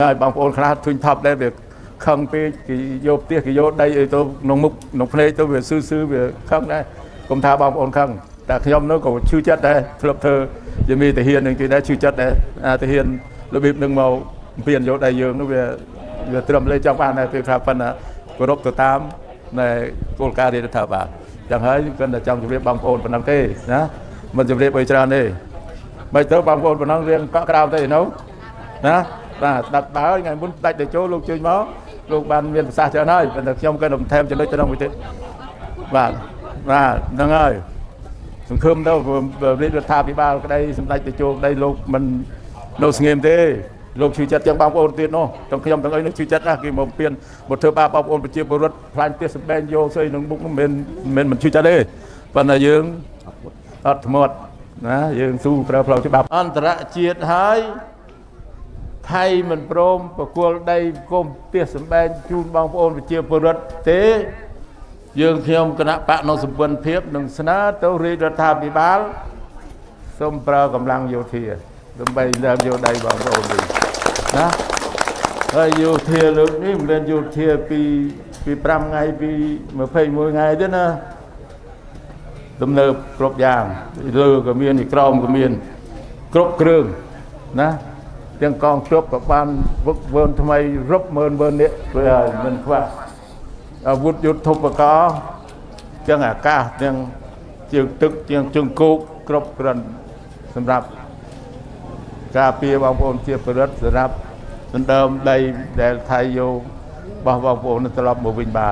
ហើយបងប្អូនខ្លះធុញថប់ដែរវាខឹងពេកគេយកផ្ទះគេយកដីអីទៅក្នុងមុខក្នុងភ្នែកទៅវាស៊ឺស៊ឺវាខឹងដែរកុំថាបងប្អូនខឹងតែខ្ញុំនោះក៏ឈឺចិត្តដែរធ្លាប់ធ្វើជាមេទាហាននឹងគេដែរឈឺចិត្តដែរអាទាហានរបៀបនឹងមកពៀនយកដីយើងនោះវាវាត្រឹមលេចង់បានដែរពេលខ្លះប៉ុន្តែគោរពទៅតាមនៃគោលការណ៍រាជរដ្ឋាភិបាលចឹងហើយគាត់តែចង់ជម្រាបបងប្អូនប៉ុណ្ណឹងទេណាមិនជម្រាបអីច្រើនទេមិនទៅបងប្អូនប៉ុណ្ណឹងរៀងកក់ក្រៅទេនៅណាបាទស្ដាប់បើថ្ងៃមុនដាច់ទៅចូលលោកជួយមកលោកបានមានប្រសាសន៍ច្រើនហើយប៉ុន្តែខ្ញុំក៏បន្ថែមចំណុចទៅក្នុងមួយទៀតបាទបាទហ្នឹងហើយសង្ឃឹមទៅរាជរដ្ឋាភិបាលក្តីសម្ដេចទៅចូលក្តីលោកមិននៅស្ងៀមទេលោកឈឺចិត្តជាងបងប្អូនទៀតនោះទាំងខ្ញុំទាំងអីនោះឈឺចិត្តណាស់គេមកពៀនមកធ្វើបាបបងប្អូនប្រជាពលរដ្ឋផ្លាញ់ផ្ទះសម្បែងយកស្អីនឹងមុខនោះមិនមិនមិនឈឺចិត្តទេប៉ុន្តែយើងអត់ធ្មត់ណាយើងស៊ូប្រើផ្លូវច្បាប់អន្តរជាតិហើយថៃមិនព្រមប្រគល់ដីគុំផ្ទះសម្បែងជូនបងប្អូនប្រជាពលរដ្ឋទេយើងខ្ញុំគណៈបកនៅសម្ព័ន្ធភាពនឹងស្នើទៅរាជរដ្ឋាភិបាលសូមប្រើកម្លាំងយោធាដើម្បីដើមយកដីបងប្អូនវិញណាហើយយោធាលើកនេះមិនមែនយោធាពីពី5ថ្ងៃពី21ថ្ងៃទេណាទំនើបគ្រប់យ៉ាងលើក៏មានក្រោមក៏មានគ្រប់គ្រឿងណាទាំងកងទ័ពក៏បានវឹកវើថ្មីរាប់ម៉ឺនម៉ឺននាក់ព្រោះហើយមិនខ្វះអាវុធយុទ្ធឧបករណ៍ទាំងអាកាសទាំងជើងទឹកទាំងជើងគោកគ្រប់គ្រាន់សម្រាប់ការពារបងប្អូនជាប្រិយសម្រាប់ដណ្ដើមដីដែលថៃយករបស់បងប្អូនត្រឡប់មកវិញបាន។